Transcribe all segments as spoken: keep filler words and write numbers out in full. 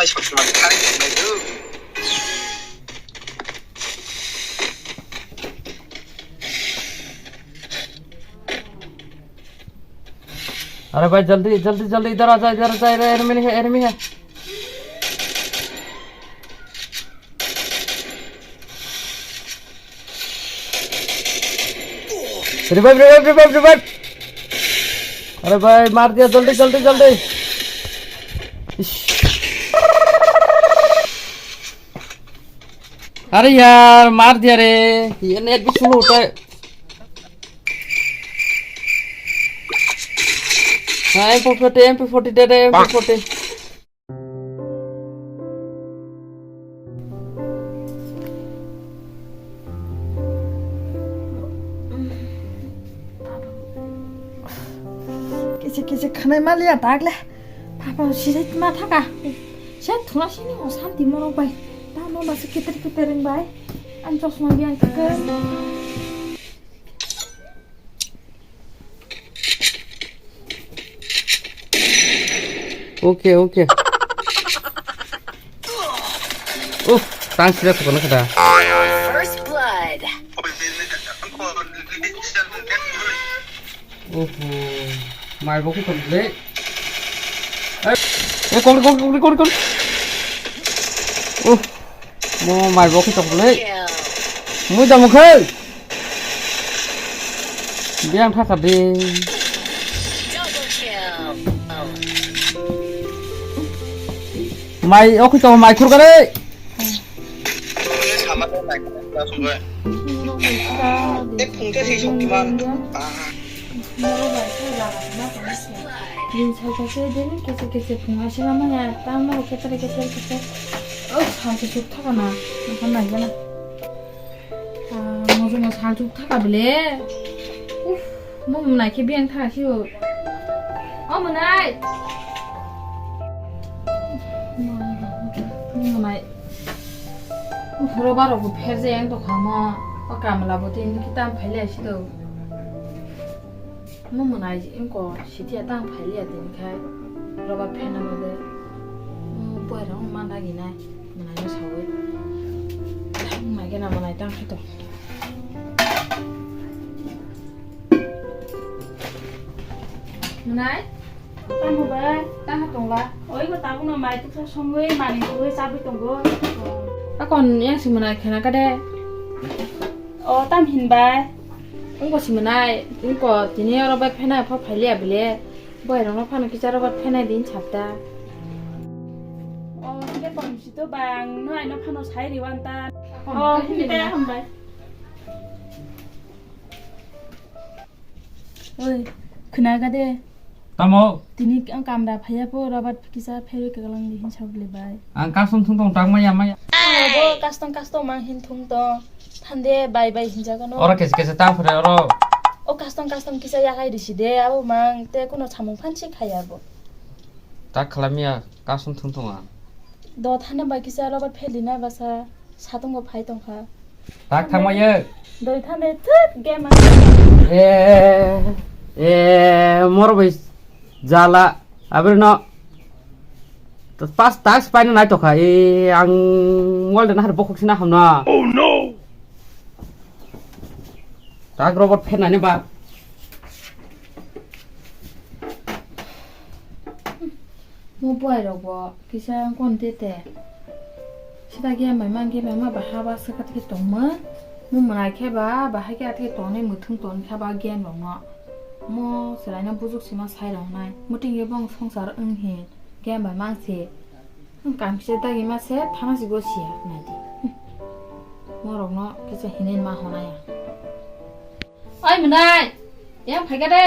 अरे भाई, जल्दी, जल्दी, जल्दी, इधर आ जा, इधर आ जा, इधर enemy है, enemy है। Revive, revive, revive, revive। अरे भाई, मार दिया, जल्दी, जल्दी, जल्दी। इश। अरे यार, मार दिया रे। ये net भी slow होता है। हाँ, M four forty, M four forty they they, M four forty। Kisi kisi khanai maliya dagle. Papa sirai ma thaka. Siya thuna sini o santi morok bai. Ta no basi keter keter bai. An chosma biang keker. Okay, okay. Oh, tang sila tukuna kada. First blood. Oh, mai bo ki tongle. Eh, eh, kori, kori, kori, kori, kori. Oh. Mo mai bo khe tokle. Mui da mukhe. Biang thaka de. Mai o khe to mai khur kare. Te phung te thei sok kiman. Din salsa se din kese kese phung asina manya tamo ketere ketere ketere. Oh, salsa suk thaka na. Nakan nai gana. Ah, mo mo salsa suk thaka bile. Uff, mo mo nai ke biang thaka si o. O mo nai. Mo mo nai. Uff, roba rogo pherje yang to khamo. O kamla bo tin kitam phaile si do. Mo mwnai wngkha sitiya tang phailiya tini khai roba phena bade. Mo boyarok wng man daginai mwnai no sawi. Wng nai gana mwnai tang khe to. Mwnai? Tamo bai? Tamo tongla? Oi go tabuk no mai tuksa songwi mani tugwi chabwi tongo. Akon yang si mwnai khena kade? O tam hin bai? Wngkha si mwnai, wngkha tini oro bai phaina pha phailiya bile. Boyarokno phano kisa oro bai phaina din sabda. O, hingke tong si to bang, no aino phano sai riwan ta. O, hingke hambai. Oi, khwna ga de. Tamo? Tini ang kamra phaiya po, Robert kisa pherwi kagalang di hin sabli bai. Ang custom thung tong tang maya maya. Abo custom custom mang hin thung tong. Thande bai bai hinjaga no. Oro kese kese ta phre oro. O custom custom kisa yagai risi de, abo mang te kuno samung phansi khaya bo. Ta khalamya custom thung tong ang. Do thana bai kisa Robert pheli na basa. Satung bo phai tongkha. Tak thangma ye. Doi thane thut game ang. E, e, moro bai jala. Abri no. Pas tak spine nai tokha. E, ang mol dan har bokok sina hamna. Oh no. Tak robot phen nani ba. Mo boy rok bo kisa kon te te. Sida game bai mang game bai ma ba haba se kat ke tong ma. Mo mwnai khe ba ba hai ke at ke tong ne muthung tong kha ba game rok no. Mo selai no bujuk sima sai rok nai. Muting ye bong songsar wng hi game bai mang se. Wng kam kisa dagi ma se thana si go sia nai di. Mo rok no kisa hinen ma hona ya. Oi mwnai, yang phaikha de.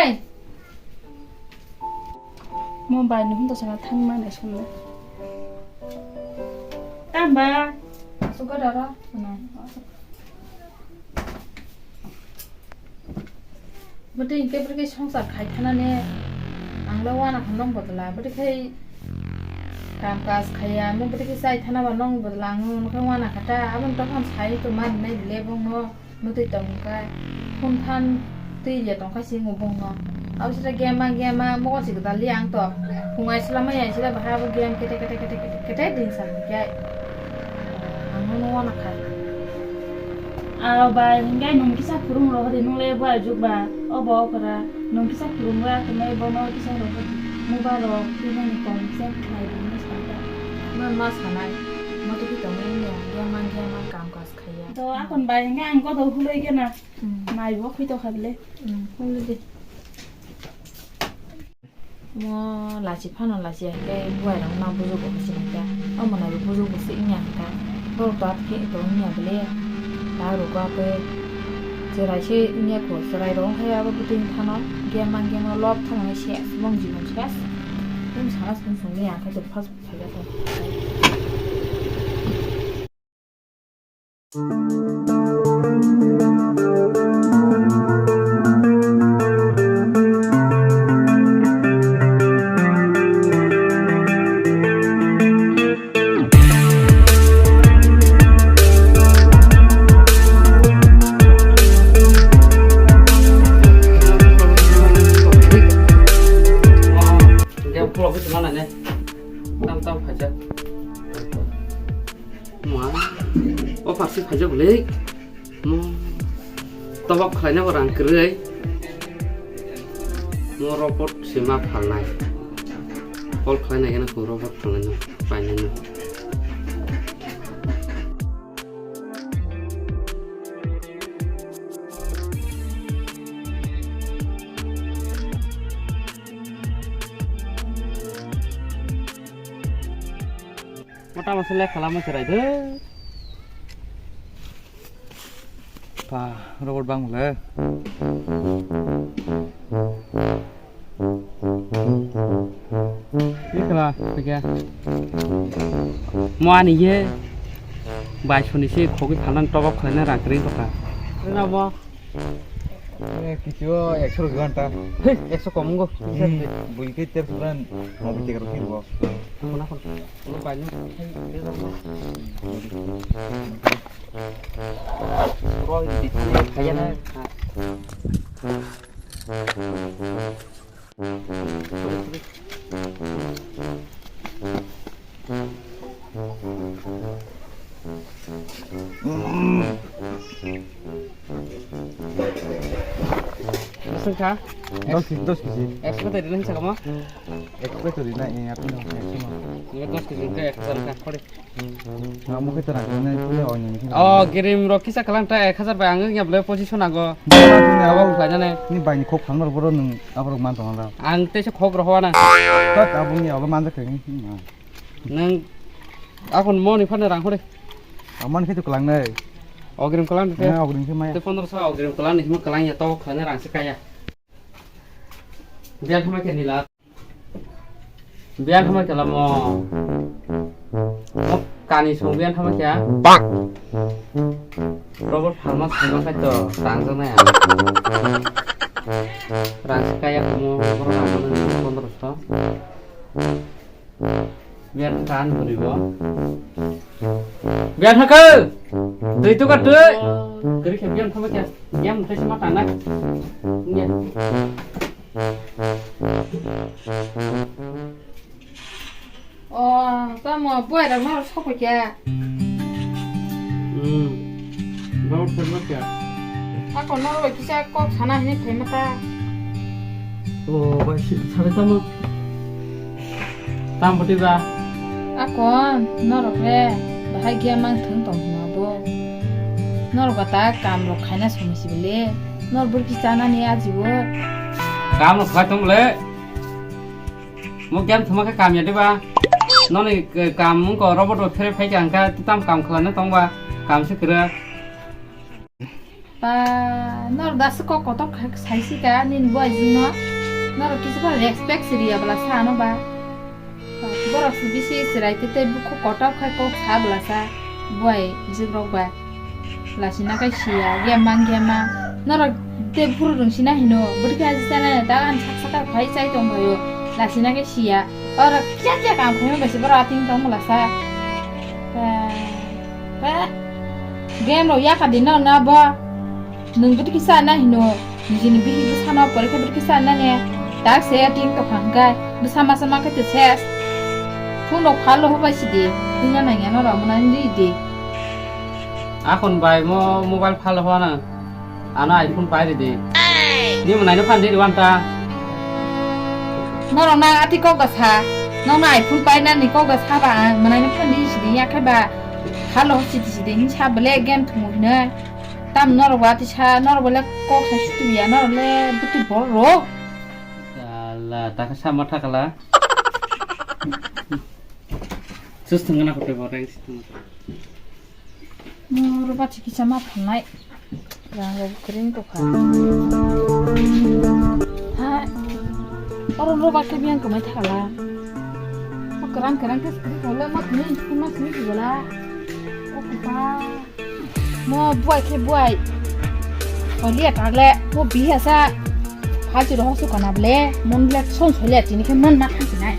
Mo bai ni hunto sana thang ma nai sumle. Tamba. Suka dara mwnai. Bwtwi hwnkhe bwrwi khe swngchar khai thanani ang le uanakha nwng bodol a, bwtwi khai kam kaj khaiya, nwng bwtwi khai chai thana ba nwng bodol a, ang nwng khe uanakha ta, aboni dophano sai tongma rinai bile bongno mwtwi tong kha, phone phan twi ya tong kha se wngbo bongno. Abo sida game ma game ma mokol si kwtal li ang to. Phungai slamai ya sida bahai abo game kete kete kete kete kete din sa khe. Ang no no na kha. Aro bai hingke nung kisa phurung rohori nung le bo ajuk ba. Obo okra nung kisa phurung ba khe mai bono kisa rohori. Mobile rok twi nani kom kisa khlai bo nung sa ta. Ma ma sanai. Ma to ki tong ni game ma game ma kam kas khaya. To akon bai hingke ang ko do hulai khe na. Hmm. Mai bo khoi to kha bile. Hmm. Huli di. Mo lachi phano lachi ya hingke buai rok ma bujugo hingke. Omo nai bujugo se wngya hingke. Borok to atke to wngya bile. Taro gua pe cherai se wngya ko cherai rok wngkhe abo bwtwi phano. Game ma game lob thangma se bong jibon se. Tum sana sung sung ya khe to first phaiya to. Game khulok khe tongma nai ne. Tam tam phaijak. Ma, o parsi phaijak le. Mo, tobok khlaina bo rang kwrwi. Mo robot se ma phalnai. Call khlaina gana ko robot phalnai no, painai no. Mota masa le khala ma cherai de. Pa, robot bang le. Ikla, pekya. Mo ani ye. Bai soni se khogi phanan tobok khlaina rang kring kota. Rina mo. Eh, kichu ekso rok ganta. Hei, ekso kom wngkho. Hmm. Bui ke ter suran, mau bui tegar kiri bo. Apa nak? Kalau banyak, hei, dia tak mau. Roy di sini, kaya na. Bwswng kha? Dos kg, dos kg. Ekso khe twi rwna hinsa kamo? Ekso khe twi rwna, eh, apa no, ekso no. Nini dos kg khe ek hajar kha, khori. Amo khe twi rwna, twi rwna, oh, nini. Oh, girim rok kisa kalang ta ek hajar bai ang ya bole pochis so nango. Bwswng kha, abo khlainani. Ni bai ni khok phang rok boro nwng aborok man tong la. Ang teisa khok rohwa na. Tat aboni abo man jak khe. Nwng akon moni phano rang khore. Amon khe to kwlangnai. Ogrim kwlang de. Eh, ogrim khe maya. Te pondro so ogrim kwlang ni himo kwlang ya to khane rang se kaya. Biya khama khe nila. Biya khama khe lamo. Mo kani song biya khama khe. Robot pharma song khe to rang jana ya. Rang se kaya mo pondro so. Biar kan beri bo. Biar hake. Tui tu ka tui. Kiri ke biar sama kya? Biar mutai sama tanah. Iya. Oh, tamo buai rok no sokoi kya? Hmm. Bau sama kya? Ako no roi kisa kok sana hini phaima ta. Oh, bai si sana tamo. Tam bwtwi ba? Akon, norok le bahai giya mang thwng tong hino bo. Norok ba ta kam rok khaina song si bele. Nor burki chanani ajibo. Kam rok khai tong le. Mo giya thwma khe kam ya de ba? Noni, eh, kam mung ko robot bo phere phai kha, hwnkha tam kam khlaina tong ba? Kam se kwrwi. Pa, nor dasu kok kotor kha-, saisi ka nini bo ajino. Nor kisa pa respect si riya bla sa ano ba. Pa, borok si bisi sirai te te bukhu kotor khai kok sa bla sa. Buai jik rok ba. Lasina kai siya, gemang gemang. Nor te buru rung sina hino. Budi kai jisana ta an sak sak phai chai tong bayo. Lasina kai siya. Ora kya kya kam khai ba si bora ating tong bla sa. Pa, pa. Game rok yakha di no na bo. Nwng bwtwi kisa na hino. Nijini bihik bwsano porikha porikha sanani tak se ting tokha hwnkhe bwsa masa ma khe to ses. Phone rok phal rw bai sidi. Tungna nangya norok mwnani ri di. Akon bai mo mobile phal rw na. Ano iPhone pai ri di. Ni mwnai no phan di ri wanta. Norok nang ati kok da sa. Nokno iPhone pai nani kok da sa ba ang mwnai no phan di sidi ya khe ba. Phal rw sidi sidi hin sa bele game thumu hinoi. Tam norok ba tisa norok bole kok sa sutu ya norok le buti bor ro. Sala taka sama thakala. Sus thangana kote bor reng situ. Norok ba tiki sama phanai. Rang rok kring to kha. Ha. Oro norok ba ke biang kamai thakala. O kerang kerang ke skri kole ma kini ma kini kibala. O kupa. Mo buai khe buai. Holiya tagle mo bihi asa. Phachi roho su kana ble. Mon ble son solia tini khe man ma khansi nai.